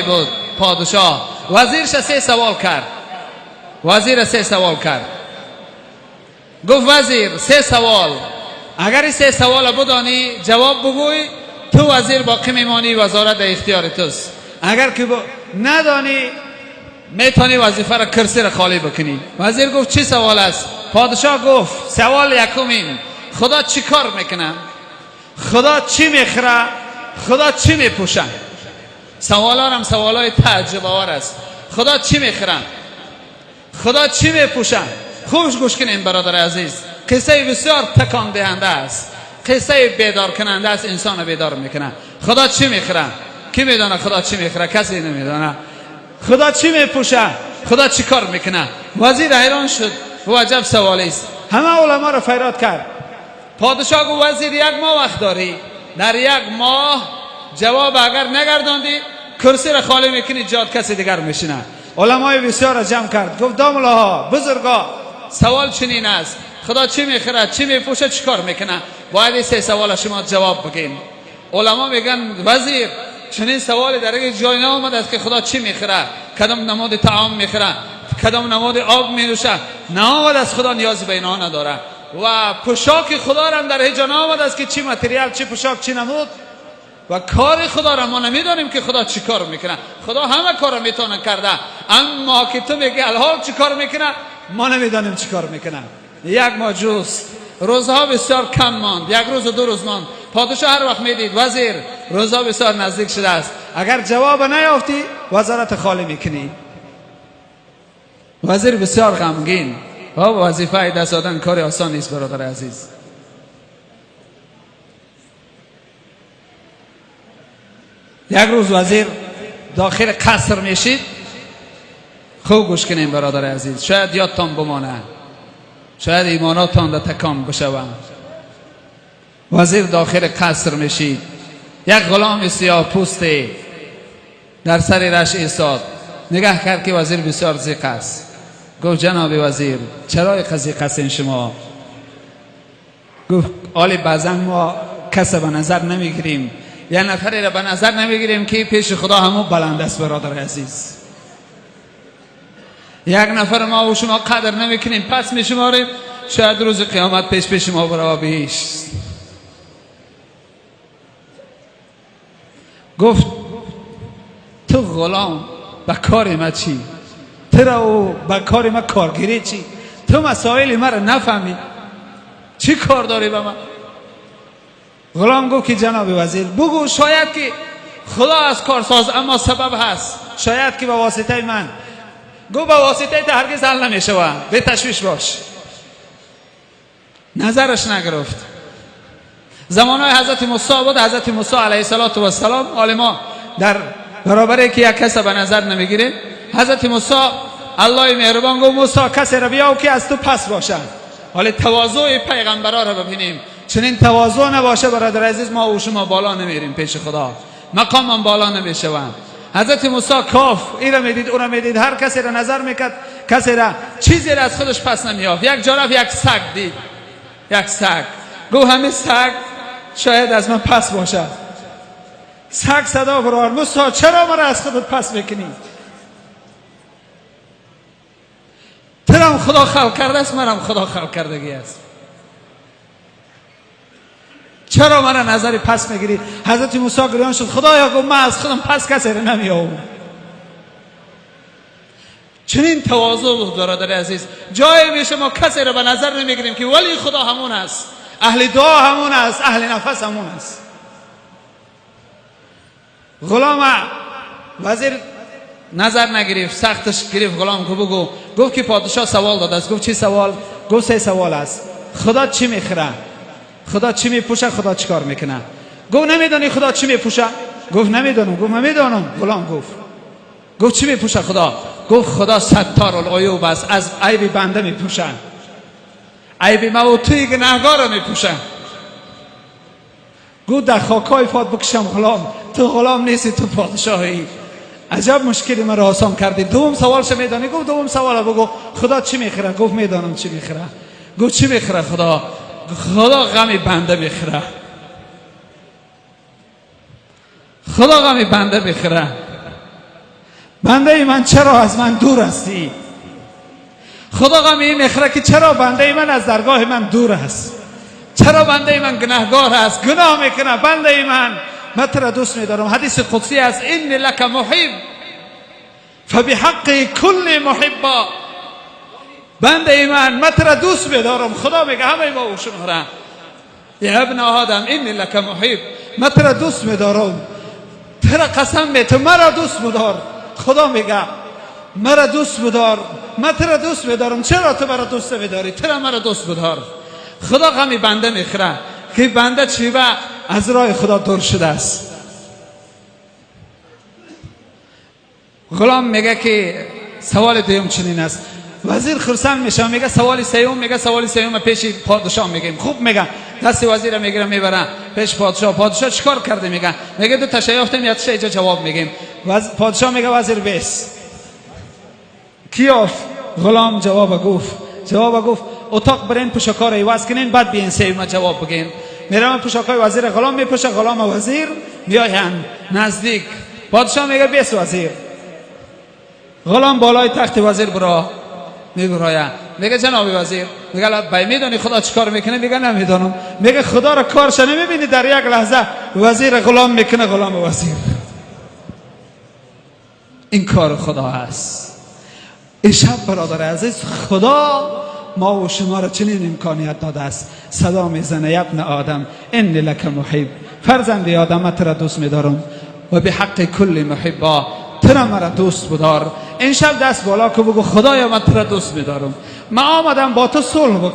بود پادشاه. وزیرش سه سوال کرد. وزیر سه سوال کرد. گفت وزیر سه سوال، اگر این سه سوال بدانی جواب بگوی تو وزیر باقی میمانی، وزارت در اختیار توست. اگر که ندانی میتونی وظیفه را کرسی را خالی بکنی. وزیر گفت چی سوال است؟ پادشاه گفت سوال یکم این، خدا چی کار میکنه؟ خدا چی میخوره؟ خدا چی میپوشه؟ سوالا هم سوالای تعجب آور است. خدا چی میخوره؟ خدا چی میپوشه؟ خوش گوش کنیم برادر عزیز، قصه بسیار تکان دهنده است، قصه بیدار کننده است، انسان بیدار میکنه. خدا چی میخوره؟ کی میدانه خدا چی میخوره؟ کسی نمیدانه. خدا چی میپوشه؟ خدا چی کار میکنه؟ وزیر حیران شد، و عجب سوالی است. همه علما را فریاد کرد. پادشاه گفت وزیر یک ماه وقت داری، در یک ماه جواب اگر نگرداندی کرسی را خالی میکنی، جاد کسی دیگر میشینه. علمای بسیار را جمع کرد، گفت داملاها بزرگا سوال چنین است، خدا چی میخوره، چی میپوشه، چی کار میکنه؟ باید این سه سوال شما جواب بگین. علما میگن وزیر چنین سوالی در یک جای نآمده است که خدا چی میخوره، کدام نماد طعام میخوره، کدام نماد آب مینوشه، نآمده است. خدا نیازی به اینها نداره. و پوشاک خدا را هم در هیچ جا نآمده است که چی متریال، چی پوشاک، چی نمود. و کار خدا را ما نمیدانیم که خدا چی کار میکنه. خدا همه کار را میتونه کرده، اما که تو میگی الحال چی کار میکنه، ما نمیدانیم چی کار میکنه. یک ماه جوست، روزها بسیار کم ماند، یک روز و دو روز ماند. پادشاه هر وقت میدید وزیر روزها بسیار نزدیک شده است، اگر جواب نیافتی وزارت خالی میکنی. وزیر بسیار غمگین. وظیفه دست دادن کار آسان نیست برادر عزیز. یک روز وزیر داخل قصر میشید. خوب گوش کنیم برادر عزیز، شاید یادتان بمانه، شاید ایماناتان در تکان بشوند. وزیر داخل قصر میشید، یک غلام سیاه پوست در سر رش ایستاد. نگاه کرد که وزیر بسیار زیق است. گفت جناب وزیر چرا اینقدر زیق هستین شما؟ گفت آلی بعضا ما کس به نظر نمیگیریم، یه نفری را به نظر نمیگیریم که پیش خدا همون بلند است. برادر عزیز، یک نفر ما و شما قدر نمیکنیم، پس میشماریم، شاید روز قیامت پیش پیش ما برای بهشت. گفت تو غلام به کار ما چی؟ تو را به کار ما کارگیری چی؟ تو مسائل ما را نفهمی، چی کار داری به ما؟ غلام گفت که جناب وزیر بگو شاید که خدا از کارساز اما سبب هست، شاید که به واسطه من. گفت به واسطه ته هرگز حل نمیشوه، به تشویش باش. نظرش نگرفت. زمانهای حضرت موسی بود. حضرت موسی علیه السلام عالما در برابر که یک کس به نظر نمیگیره، حضرت موسی الله مهربان گفت موسی کسی را بیاو که از تو پس باشه. حالا تواضع پیغمبرا را ببینیم. چنین تواضع نباشه برادر عزیز ما و شما بالا نمیریم پیش خدا، مقام بالا نمیشوند. حضرت موسی کاف این را میدید او را میدید، هر کسی را نظر میکرد، کسی را چیزی را از خودش پس نمیافت. یک جا رفت یک سگ دید، یک سگ. گفت همین سگ شاید از من پس باشه. سگ صدا برآورد موسی چرا مرا از خودت پس میکنی؟ ترم خدا خلق کرده است، مرم خدا خلق کردگی است، چرا مرا نظری پس میگیری؟ حضرت موسی گریان شد، خدایا گفت من از خودم پس کسی را نمیاوم. چنین تواضع بود برادر عزیز. جایی میشه ما کسی را به نظر نمیگیریم که ولی خدا همون است، اهل دعا همون است، اهل نفس همون است. غلام وزیر نظر نگرفت، سختش گرفت. غلام کو بگو. گفت که پادشاه سوال داده است. گفت چی سوال؟ گفت سه سوال است. خدا چی میخوره؟ خدا چی میپوشه؟ خدا چی کار میکنه؟ گفت نمیدانی خدا چی میپوشه؟ گفت نمیدانم. گفت من میدانم. غلام گفت. گفت چی میپوشه خدا؟ گفت خدا ستار العیوب است، از عیب بنده میپوشه، عیب ما و توی گناهگار رو میپوشه. گفت در خاکای فات بکشم غلام، تو غلام نیستی، تو پادشاهی. عجب مشکلی من را آسان کردی. دوم سوالش میدانی؟ گفت دوم سوال بگو خدا چی میخوره؟ گفت میدانم چی میخوره. گفت چی میخوره خدا؟ خدا غم بنده میخوره، خدا غم بنده میخوره. بنده من چرا از من دور هستی؟ خدا غمی میخوره که چرا بنده من از درگاه من دور است، چرا بنده من گناهگار است، گناه میکنه. بنده من تو را دوست میدارم. حدیث قدسی است، ان لک محب فبحق کل محبا. بنده من تو را دوست میدارم. خدا میگه همه ما و شما را، یا ابن آدم ان لک محب، من تو را دوست میدارم، تو را قسم می، تو مرا دوست بدار. خدا میگه مرا دوست بدار، من تو را دوست میدارم، چرا تو مرا دوست نمیداری؟ تو را مرا دوست بدار. خدا غمی بنده میخوره که بنده چیبه از راه خدا دور شده است. غلام میگه که سوال دوم چنین است. وزیر خرسند میشه، میگه سوال سوم، میگه سوال سوم پیش پادشاه میگیم. خوب میگه، دست وزیر میگیره میبره پیش پادشاه. پادشاه چیکار کرده؟ میگه، میگه دو تا یافتم، یک تا اینجا جواب میگیم. پادشاه میگه وزیر بیس کیاف. غلام جواب گفت، جواب گفت اتاق برین پوشاکا را عوض کنین، بعد بیاین سیما جواب بگین. میرم پوشاکای وزیر غلام میپوشه، غلام وزیر میاین نزدیک. پادشاه میگه بیس وزیر. غلام بالای تخت وزیر برا میبراید، میگه جناب وزیر، میگه بای میدونی خدا چیکار میکنه؟ میگه نمیدونم. میگه خدا را کارش نمیبینی، در یک لحظه وزیر غلام میکنه غلام وزیر. این کار خدا است. این شب برادر عزیز، خدا ما و شما را چنین امکانیت داده است. صدا میزنه ابن آدم ان لک محب، فرزند آدم تو را دوست میدارم و به حق کل محبا، تو را مرا دوست بدار. این شب دست بالا که بگو خدایا من تو را دوست میدارم، من آمدم با تو صلح بکنم.